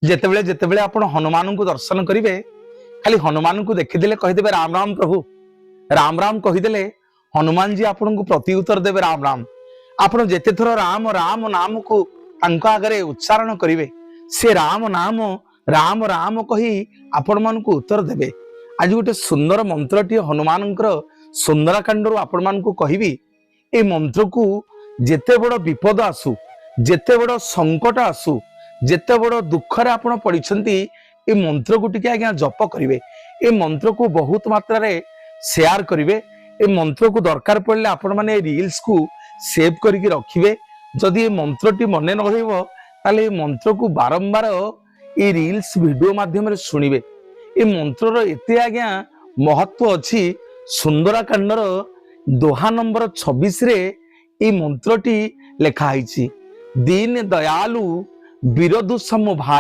ଯେତେବେଳେ ଯେତେବେଳେ ଆପଣ ହନୁମାନଙ୍କୁ ଦର୍ଶନ କରିବେ, ଖାଲି ହନୁମାନଙ୍କୁ ଦେଖିଦେଲେ କହିଦେବେ, "ରାମ ରାମ ପ୍ରଭୁ, ରାମ ରାମ" କହିଦେଲେ ହନୁମାନଜୀ ଆପଣଙ୍କୁ ପ୍ରତି ଉତ୍ତର ଦେବେ, "ରାମ ରାମ"। ଆପଣ ଯେତେ ଥର ରାମ ରାମ ନାମକୁ ତାଙ୍କ ଆଗରେ ଉଚ୍ଚାରଣ କରିବେ, ସେ ରାମ ନାମ, ରାମ ରାମ କହି ଆପଣମାନଙ୍କୁ ଉତ୍ତର ଦେବେ। ଆଜି ଗୋଟେ ସୁନ୍ଦର ମନ୍ତ୍ରଟିଏ ହନୁମାନଙ୍କର ସୁନ୍ଦରାକାଣ୍ଡରୁ ଆପଣମାନଙ୍କୁ କହିବି। ଏ ମନ୍ତ୍ରକୁ ଯେତେ ବଡ଼ ବିପଦ ଆସୁ, ଯେତେ ବଡ଼ ସଙ୍କଟ ଆସୁ, ଯେତେ ବଡ଼ ଦୁଃଖରେ ଆପଣ ପଡ଼ିଛନ୍ତି, ଏ ମନ୍ତ୍ରକୁ ଟିକେ ଆଜ୍ଞା ଜପ କରିବେ। ଏ ମନ୍ତ୍ରକୁ ବହୁତ ମାତ୍ରାରେ ସେୟାର କରିବେ। ଏ ମନ୍ତ୍ରକୁ ଦରକାର ପଡ଼ିଲେ ଆପଣମାନେ ଏ ରିଲ୍ସକୁ ସେଭ୍ କରିକି ରଖିବେ। ଯଦି ଏ ମନ୍ତ୍ରଟି ମନେ ନ ରହିବ, ତାହେଲେ ଏ ମନ୍ତ୍ରକୁ ବାରମ୍ବାର ଏ ରିଲ୍ସ ଭିଡ଼ିଓ ମାଧ୍ୟମରେ ଶୁଣିବେ। ଏ ମନ୍ତ୍ରର ଏତେ ଆଜ୍ଞା ମହତ୍ଵ ଅଛି। ସୁନ୍ଦରାକାଣ୍ଡର ଦୋହା ନମ୍ବର 26ରେ ଏଇ ମନ୍ତ୍ରଟି ଲେଖା ହେଇଛି। ଦୀନ ଦୟାଲୁ ବିରଦୁ ସମ ଭାଇ।